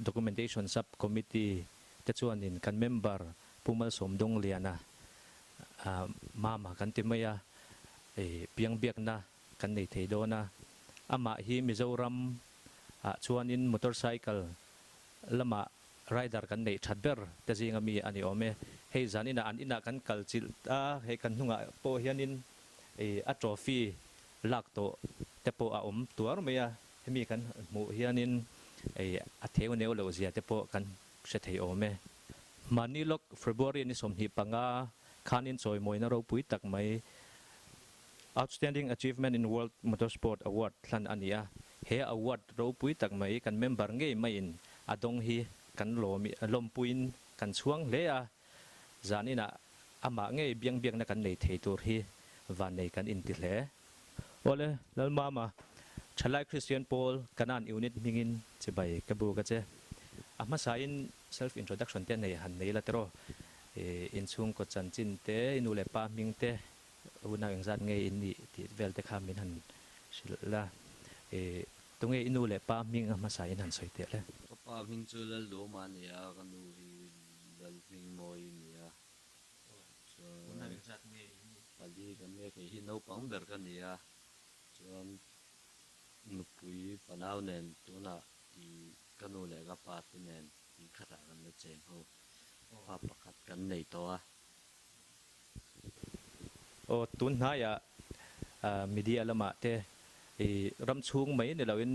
Documentation Sub Committee te chuanin kan member Pu Malsawmdawngliana Mama kan ti mai a, piangbiakna kan nei thei dawn a. Amah hi Mizoram ah chuanin motorcycle lamah rider kan neih that ber te zinga mi a ni awm e. Hei zan inah an inah kan kal chilh a, hei kan hnungah pawh hianin a trophy lak tawh te pawh a awm tuar mai a, hemi kan hmuh hianin a theu neu loh zia te pawh kan hre thei awm e. Mahni lawk February ni 25 khanin chawimawina ropui tak mai Outstanding Achievement in World Motorsport Award hlan a ni a, he award ropui tak mai kan member ngei maiin a dawng hi kan lawm lawmpuiin kan chhuang hle a, zan inah amah ngei biangbiakna kan nei thei tur hi vannei kan inti hle. Awle, Lalmama, Thalai Kristian Pawl Kanan Unit hmingin chibai ka buk a che. A hmasain self introduction te nei han nei la tiraw, inchhungkaw chanchin te, i nu leh pa hming te, Unau engzat nge in nih tih vel te kha min han hrilh la. Tunge i nu leh pa hming a hmasa in han sawi teh le? Ka pa hming chu Laldawma a ni a, ka nu hi Lalhmingmawi a ni a. Chuan Unau engzat nge in nih? Pali kan nia, kei hi naupang ber ka ni a. Chuan nupui fanau nen tunah i ka nu leh ka pa te nen in khatah kan la cheng ho. Pa pakhat kan nei tawh a. Aw, tun hnaiah media lamah te i ram chhung mai ni loin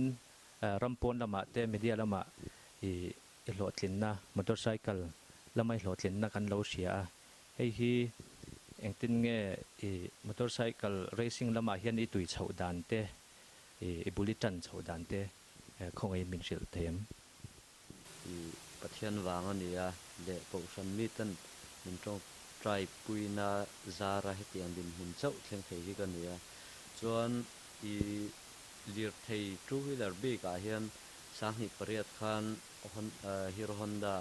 ram pawn lamah te media lamah i i hlawhtlinna motorcycle lama i hlawhtlinna kan lo hria a, hei hi engtin nge i motorcycle racing lamah hian i tui chhoh dan te i bul i tan chhoh dan te khawngaih min hrilh thei em? I Pathian vang a ni a, leh Kohhran miten min tawngtai puina zara hetiang dinhmun chauh thleng thei hi ka ni a. Chuan i lirthei two wheeler bik ah hian 2008 khan Hero Honda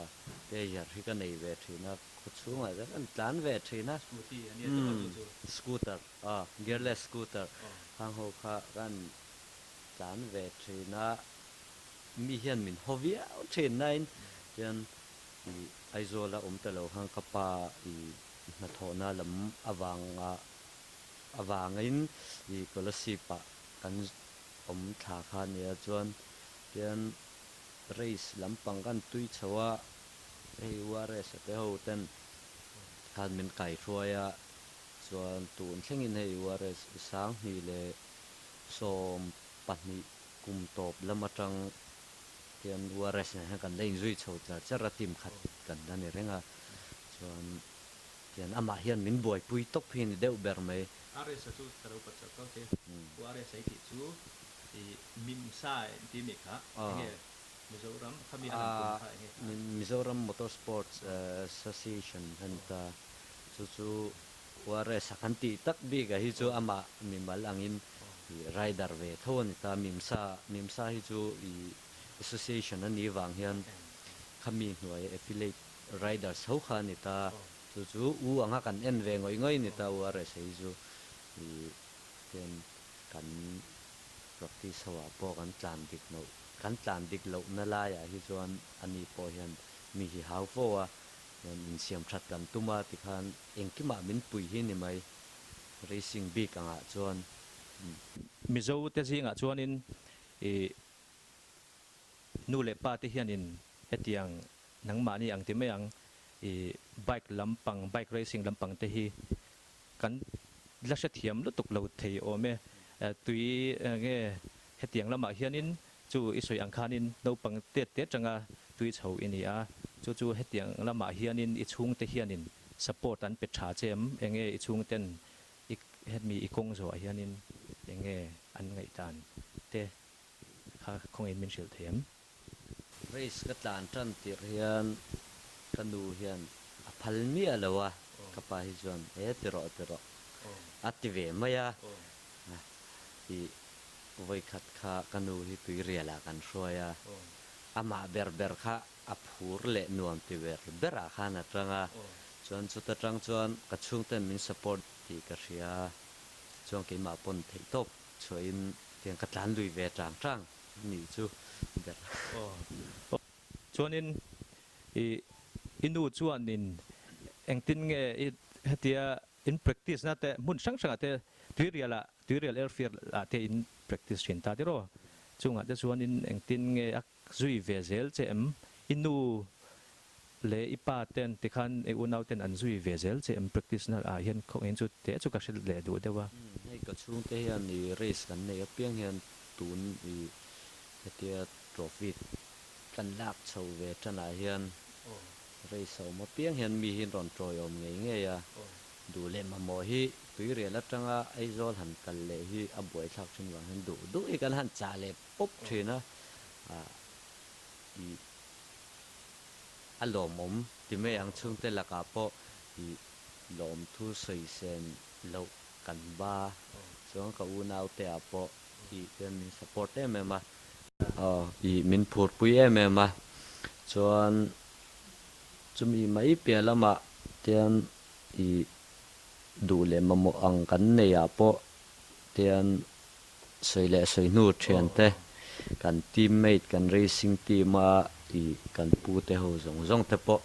te yar hi ka nei ve thin a, khawchhungah hian kan tlan ve thin a. Scooty a nia tawh a chu chu. Scooter, gearless scooter khang ho kha kan tlan ve thin a. Mi hian min haw viau thin nain chuan i Aizawl a awm ta lo khan ka pa i hnathawhna lam avanga avangin i Kolasib ah kan awm thla kha nia chuan tian race lampang kan tui chho a, hei URS a te ho ten khan min kaihruai a, chuan tun thlengin hei URS i 2012 Kum tawp lam atang hian URS nen hian kan la inzui chho char char a, team khat kan la ni reng a, chuan tian amah hian min buaipui tawp hi a ni deuh ber mai. RS a chu ka lo pat chak tawk che, URS a i tih chu i Mimsa in ti mi kha enge Mizoram khami a lang tum kha enge kha? Mizoram Motor Sports Association a ni ta, chu chu URS a kan tih tak bik ah hi chu amah mimal angin I rider ve tho a ni ta, Mimsa, Mimsa hi chu i association a nih vang hian khami hnuai affiliate riders ho kha a ni ta, chu chu u anga kan en ve ngawih ngawih a ni ta, URS hi chu i hian kan practice ho ah pawh kan tlan dik loh, kan tlan dik lohna laiah hi chuan ani pawh hian mi hi hau fo a, hian insiam that kan tum a tikhan engkimah min pui hi ni mai. Racing bik angah chuan. Mizo te zingah chuanin i nu leh pa te hianin hetiang nangmahni ang ti mai ang i bike lampang, bike racing lampang te hi kan la hrethiam lutuk lo thei awm e. Tui nge hetiang lamah hianin chu i sawi ang khanin naupang tet te atanga tui chho i ni a, chu chu hetiang lamah hianin i chhungte hianin Support an pe tha che em? Enge i chhungten i hemi i kawng zawhah hianin enge an ngaihdan te kha khawngin min hrilh thei em? Race ka tlan tan tirh hian ka nu hian a phal miah lo a, ka pa hi chuan e ti rawh ti rawh a ti ve mai a, i vawikhat kha ka nu hi tuirialah kan hruai a, amah ber ber kha A phur leh nuam ti ber berah khan a tang a, chuan chuta tang chuan ka chhungten min support tih ka hria a, chuan keimah pawn theih tawp chhuahin tiang ka tlan lui ve tang tang nih chu ber. Aw. Chuanin i i nu chuanin engtin nge i hetia in practice na te hmun hrang hrangah te tuirial ah tuirial airfield ah te in practice thin ta tiraw? Chungah te chuanin engtin nge a zui ve zel che em? I nu leh i pa ten tikhan i unau ten an zui ve zel che em practice na ah hian khawngin chu teh chu ka hre leh duh deuh a. Hei ka chhungte hian i race kan nei apiang hian tun i hetia trophy kan lak chho ve tanah hian race a awm apiang hian mi hi rawn tawiawm ngei ngei a, duh leh mamawh hi tuirial atanga Aizawl han kal leh hi a buaithlak thin vang hian duh duh hi kan han chah leh pawp thin a, i a lawmawm ti mai ang chhungte lakah pawh i lawmthu sawi sen loh kan ba chuan ka unaute ah pawh i hian min support em em a. Aw i min phurpui em em a, chuan chumi mai piah lamah tian i duh leh mamawh ang kan nei ah pawh tian sawi leh sawi hnu thiante kan teammate kan racing team a i kan pu te ho zawng zawng te pawh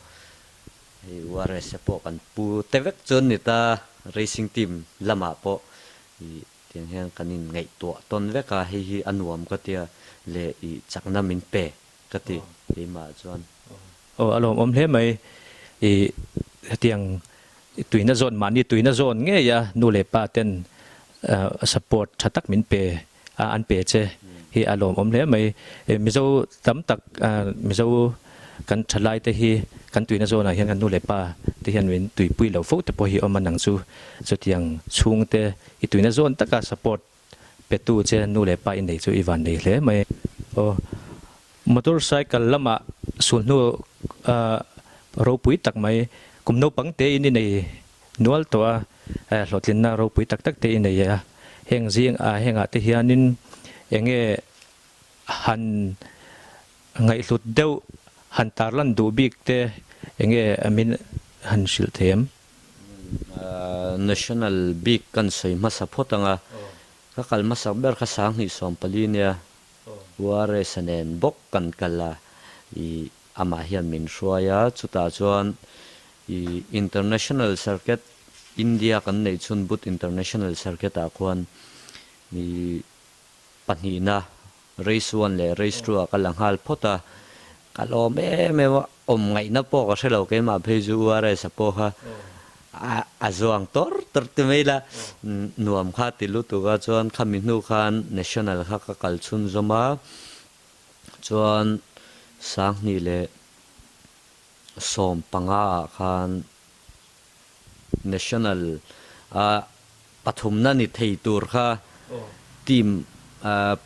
hei URS te pawh kan pu te vek chuan ni ta racing team lamah pawh i tiang hian kan in ngaihtuah tawn vek a hei hi a nuam ka tia leh i chakna min pe ka ti keimah chuan. Aw a lawmawm hle mai i hetiang tuina zawn mahni tuina zawn ngei a nu leh pa ten support tha tak min pe a an pe che hi a lawmawm hle mai. Mizo tam tak Mizo kan thalai te hi kan tuina zawnah hian kan nu leh pa te hian min tuipui lo fo te pawh hi awm a nang chu chutiang chhungte i tuina zawn taka support Petu che nu leh pa i nei chu i van nei hle mai. Aw motor cycle lamah sulhnu ropui tak mai kum naupang te in i nei nual tawh a, hlawhtlinna ropui tak tak te i nei a, heng zing ah hengah te hianin enge han ngaihhlut deuh han tarlan duh bik te enge min han hrilh thei em? National bik kan sawi hmasa phawt ang a, ka kal hmasak ber kha 2014 nia URS-a nen bawk kan kal a, ih amah hian min hruai a, chutah chuan ih International Circuit India kan neih chhun Buddh International Circuit-ah khuan ih pahnihna Race one leh race two ah ka la nghal phawt a, ka lawm em em a, awm ngaihna pawh ka hre lo keimah phei chu URS a pawh kha a zuang tawr tawr ti mai la, nuam kha ti lutuk a, chuan khami hnu khan national kha ka kal chhunzawm a, chuan 2015 ah khan National a pathumna ni thei tur kha team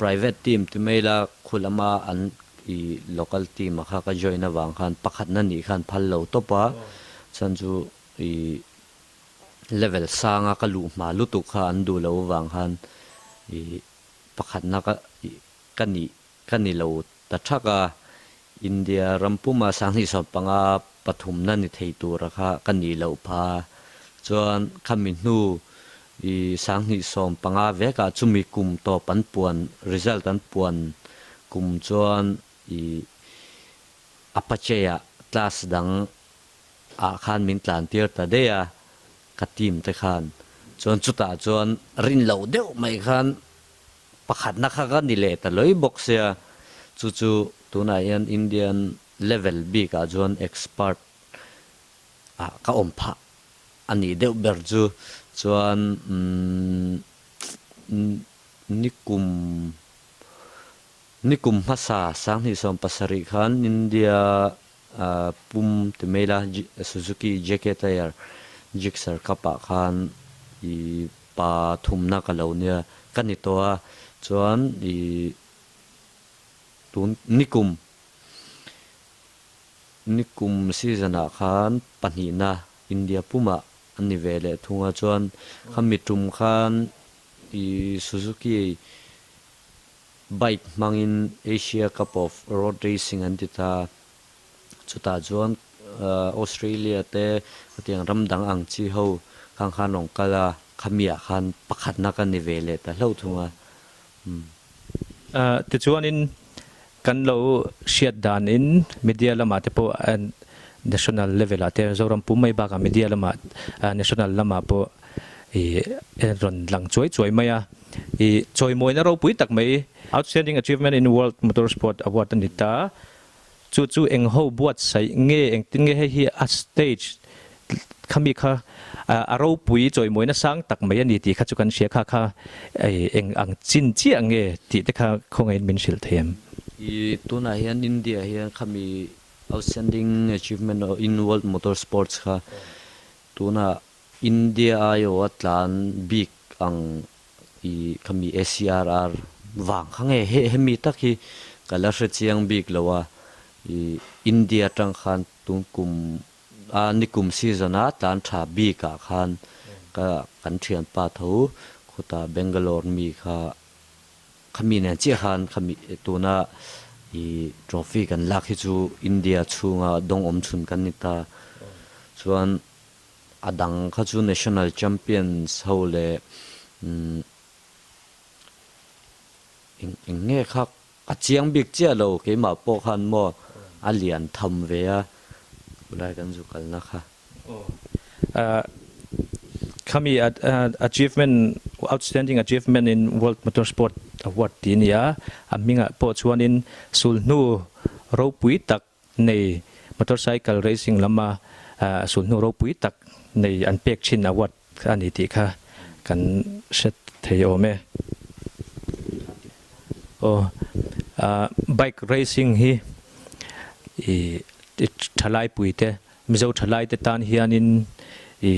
private team ti mai la khu lama an i local team a kha ka join avang khan pakhatna nih khan phal lo tawp a, chuan chu i level sanga ka luh hma lutuk kha an duh lo avang khan i pakhatna ka ka nih ka ni lo ta thak a, India ram puma 2015 pathumna ni thei tura kha ka nih loh pha. Chuan khami hnu i 2015 vekah chumi kum tawp an puan result an puan kum chuan i Apache-ah class dang ah khan min tlan tir ta daih a, ka team te khan. Chuan chutah chuan rin loh deuh mai khan Pakhatna kha ka ni leh ta lawih bawk sia, chu chu tunah hian Indian level bikah chuan expert ah ka awm phah a nih deuh ber chu. Chuan nikum nikum hmasa 2017 khan India pum ti mai la Suzuki JK Tyre Gixxer Cup ah khan i pa thumna ka lo nia ka ni tawh a, chuan i tun nikum nikum season ah khan pahnihna India pumah an ni ve leh thung a, chuan khami tum khan i Suzuki Bike hmangin Asia Cup of Road Racing an ti ta. Chutah chuan Australia te khatiang ram dang ang chi ho khang khan rawn kal a, khamiah khan pakhatna ka ni ve leh ta hlauh thung a. Tichuanin Kan lo hriat danin media lamah te pawh national level ah te Zoram pum mai bakah media lamah national lamah pawh ih rawn lang chuai chuai mai a. Ih chawimawina ropui tak mai Outstanding Achievement in World Motorsport Award a ni ta. Chu chu eng ho buatsaih nge engtin nge hei hi a stage khami kha a ropui chawimawina sang tak mai a ni tih kha chu kan hria kha kha eng ang chin chiah nge tih te kha khawngaihin min hrilh thei em? I tunah hian India hian khami Outstanding Achievement in World Motor Sports kha tunah India aiawha tlan bik ang i khami ACRR vang kha nge he hemi tak hi ka la hre chiang bik lo a, i India atang khan tun kum a nikum season a tlan tha bik ah khan ka kan thianpa tho khuta Bangalore mi kha khami nen chiah khan khami tuna i trophy kan lak hi chu India chhunga dawng awm chhun kan ni ta chuan A dang kha chu National Champions ho leh eng eng nge kha a chiang bik chiah lo keimah pawh khan maw a lian tham ve a khulai kan zu kalna kha. Aw khami achievement outstanding achievement in world motorsport award tih a ni a, a hmingah pawh chuanin sulhnu ropui tak nei motorcycle racing lama sulhnu ropui tak nei an pek thin award a ni tih kha kan hre thei awm e. Aw bike racing hi i thalai pui te Mizo thalai te tan hianin i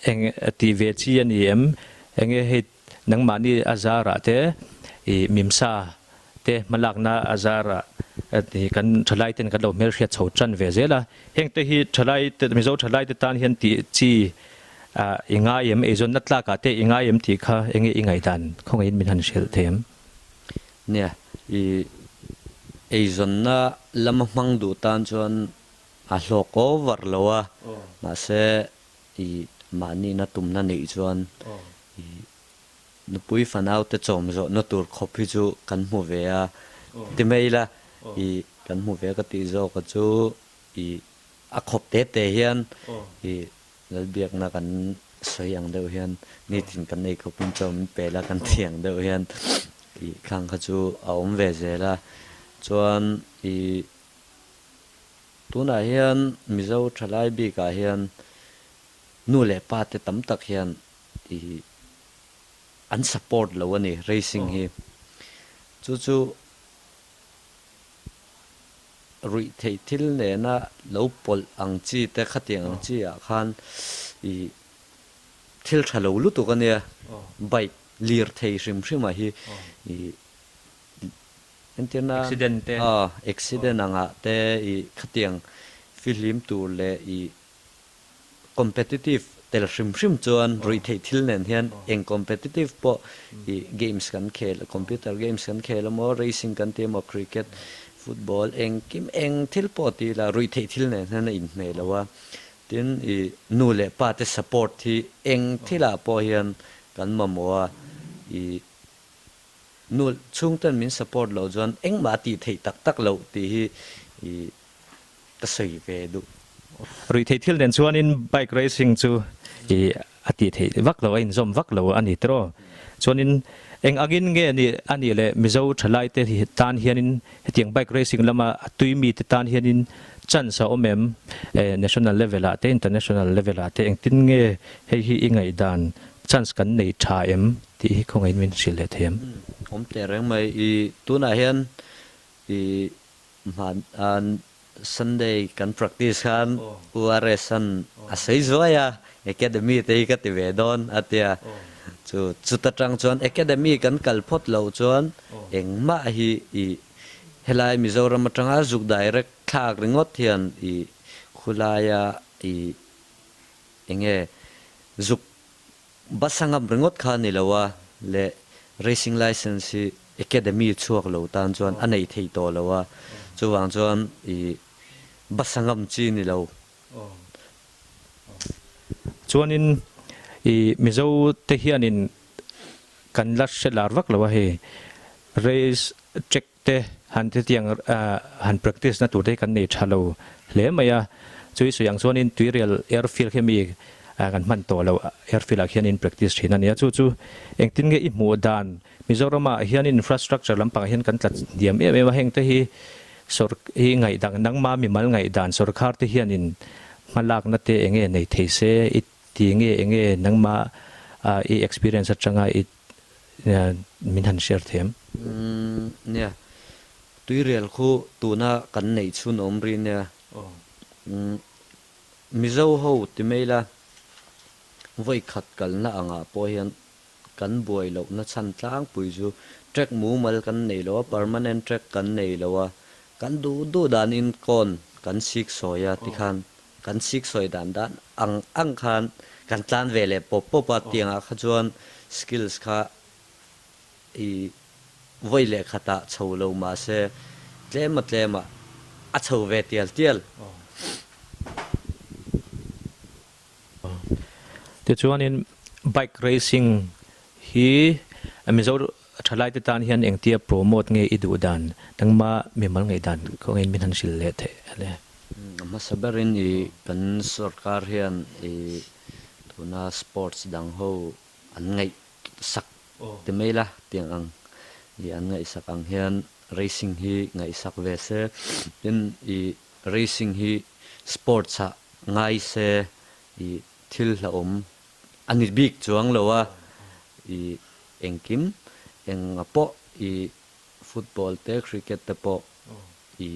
eng tih ve chi a ni em? Enge hei nangmahni a zarah te i mimsa te hmalakna a zarah kan thalai ten kan lo hmelhriat chho tan ve zel a. Heng te hi thalai te Mizo thalai te tan hian tih chi i ngai em, eizawnna tlakah te i ngai em tih kha enge i ngaihdan khawngaihin min han hrilh thei em? Nia, i eizawnna lama hmang duh tan chuan a hlawk over lo a, mahse i mahnihna tumna neih chuan i Nupui fanaute chawm zawhna tur khawp hi chu kan hmu ve a ti mai ila, i kan hmu ve ka tih zawk a chu i a khawp te te hian i Lalbiakna kan sawi ang deuh hian nitin kan ei khawpin chaw min pe la kan ti ang deuh hian i khang kha chu a awm ve zel a, chuan i tunah hian Mizo thalai bikah hian nu leh pa te tam tak hian i an support lo a ni racing hi. Chu chu ruih theih thil nena lo pawlh ang chi te khatiang ang chi ah khan i thil tha lo lutuk a nia. Bike lir thei hrim hrim ah hi i entirna accident angah te i khatiang fihlim tur leh i Competitive tel hrim hrim chuan ruihtheih thil nen hian eng competitive pawh i games kan khel, computer games kan khel emaw, racing kan ti emaw, cricket, football engkim eng thil pawh ti ila ruihtheih thil nen hian a inhmeh lo a. Tin, i nu leh pa te support hi eng thilah pawh hian kan mamawh a, i nu chhungten min support loh chuan engmah a tih theih tak tak loh tih hi i ka sawi ve duh. Ruihtheih thil nen chuanin bike racing chu i a tih theih vak lo, a inzawm vak lo a ni tiraw. Chuanin eng angin nge ni a nih leh Mizo thalai te tan hianin hetiang bike racing lama a tui mi te tan hianin chance a awm em? National level ah te international level ah te engtin nge hei hi i ngaihdan chance kan nei tha em tih hi khawngaihin min hrilh leh thei em? Awm teh reng mai. I tunah hian i Hman an Sunday kan practice khan URS an a sawi zuai a, Academy te hi ka ti ve dawn a tia. Chu chuta tang chuan Academy kan kal phawt loh chuan engmah hi i helai Mizoram atanga zuk direct thlak ringawt hian i khulaia i enge zuk Bus a ngam ringawt kha a ni lo a, leh racing licence hi academy chhuak lo tan chuan a nei thei tawh lo a, chuvang chuan i bus a ngam chi ni lo. Chuanin i Mizo te hianin kan la hre lar vak lo a hei, race track te han hetiang han practice na tur te hi kan nei tha lo hle mai a, chui sawi ang chuanin Tuirial airfield khi mi kan hman tawh lo airfield ah khianin practice thin a ni a, chu chu engtin nge i hmuh dan Mizoram ah hian infrastructure lampangah hian kan tla diam em em a, heng te hi sawr hi ngaihdan nangma mimal ngaihdan sawrkhar te hianin hmalakna te enge nei thei se i ti nge enge nangma i experience atanga i min han share thiam. Umm nia, tuirial khu tuna kan neih chhun awm ri nia. Umm Mizo ho ti mai la, vawi khat kalna angah pawh hian kan buai lohna chhan tlangpui chu track mumal kan nei lo a, permanent track kan nei lo a, kan duh duh danin kawn kan sik sawi a tikhan kan sik sawi dan dan ang ang khan kan tlan ve leh pawp pawp a, tiangah kha chuan skills kha i vawi leh khatah chho lo mahse tlema tlema a chho ve tial tial. Tichuanin bike racing hi Mizo thalaite tan hian engtia promote nge i duh dan, nangma mimal ngaihdan kawngin min han hrilh leh theih a le. A hmasa berin i kan sorkar hian i tuna sports dang ho an ngaih sak ti mai la tiang ang i an ngaihsak ang hian racing hi ngaihsak ve se, tin i racing hi sports ah ngai se i thil hlauhawm a ni bik chuang lo a, i engkim enga pawh i football te cricket te pawh i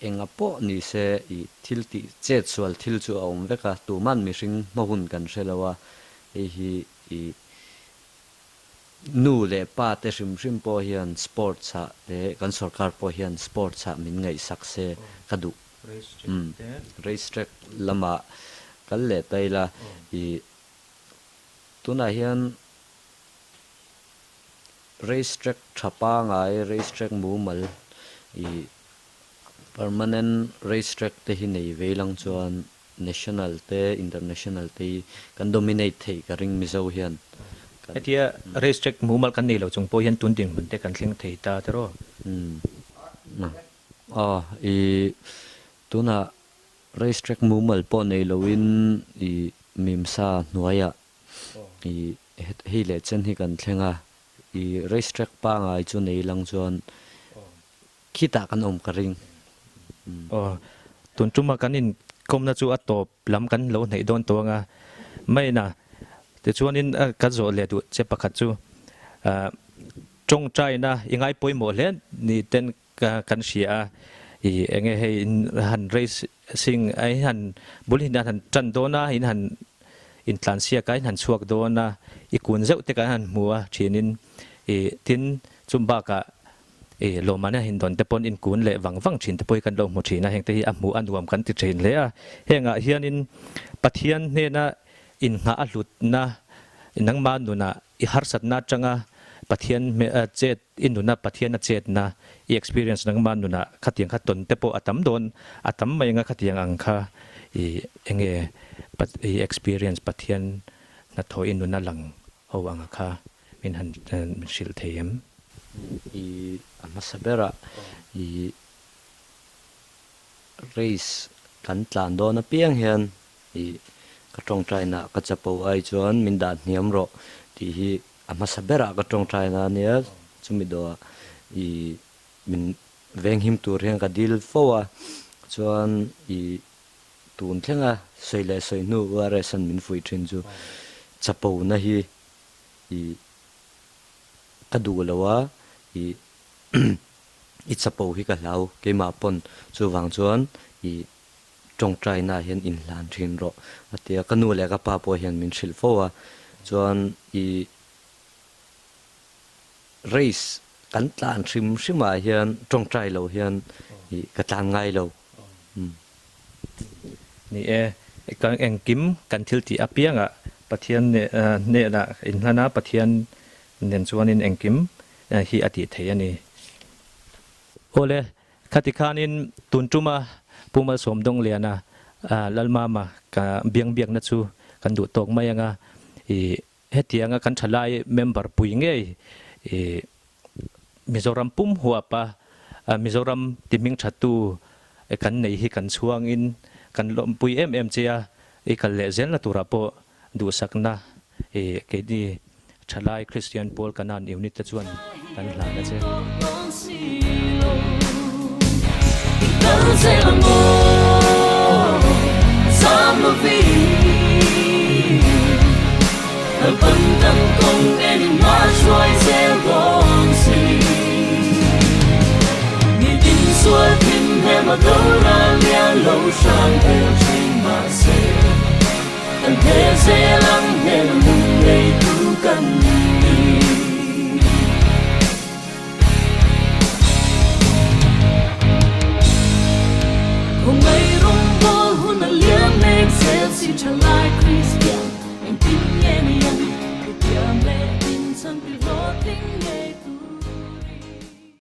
enga pawh ni se i thil tih chet sual thil chu a awm vek a, tuman mihring hma hun kan hre lo a, hei hi i nu leh pa te hrim hrim pawh hian sports ah leh kan sorkar pawh hian sports ah min ngaihsak se ka duh. Race track lamah kal leh ta ila i tunah hian race track tha pangai race track mumal i permanent race track te hi nei vei lang chuan national te international te hi kan dominate theih ka ring Mizo hian kan. Hetia race track mumal kan nei lo chung pawh hian tun dinhmun te kan thleng thei ta tiraw? Aw, i tunah race track mumal pawh nei loin i mimsa hnuaiah i hei leh chen hi kan thleng a, i race track pangai chu nei lang chuan khitah kan awm ka ring. Aw, tun tuma kan inkawmna chu a tawp lam kan lo hnaih dawn tawh anga maina tichuanin ka zawh leh duh che pakhat chu Tawngtaina i ngai pawimawh hle ni ten kan hria a, i enge hei in han racing a in han bul hin an han tan dawn a, in han intlan siak a, in han chhuak dawn a, i kun zeuh te kan han hmu a thinin i tin chum bakah i lawmman a hin dawn te pawn in kun leh vang vang thin te pawh hi kan lo hmu thin a, heng te hi a hmuh a nuam kan ti thin hle a, hengah hianin Pathian hnena inngah a hlutna nangmah nunah I harsatna atanga Pathian chet, i nuna Pathian a chetna, i experience nangmah nunah khatiang kha tawn te pawh a tam dawn, a tam mai anga khatiang ang kha i enge i experience Pathian hnathawh i nuna lang ho anga kha min han hrilh thei em? I a hmasa berah i race kan tlan dawn apiang hian I ka tawngtaina ka chapo ai chuan min dah hniam rawh tih hi a hmasa berah ka tawngtaina a nia, chumi dawhah i min venghim tur hian ka dil fo a, chuan i tun thlenga sawi leh sawi hnu URS an min fuih thin chu chapona hi i ka duh lo a, i i chapo hi ka hlau keimah pawn chuvang chuan i Tawngtaina hian inhlan thin rawh a ti a, ka nu leh ka pa pawh hian min hrilh fo a, chuan i race kan tlan hrim hrim ah hian tawngtai lo hian i ka tlan ngai lo. Ni e, kan engkim kan thil tih apiangah Pathian hnenah inhlan a, Pathian nen chuanin engkim hi a tih theih a ni. Awle, Khati khanin tun tuma Pu Malsawmdawngliana Lalmama ka biangbiakna chu kan duh tawk mai anga i hetianga kan thalai member pui ngei i Mizoram pum huapa Mizoram ti hming thattu kan nei hi kan chhuangin kan lawmpui em em che a, i kal leh zelna turah pawh duhsakna keini thalai Kristian Pawl Kanan Unit te chuan kan hlan a che.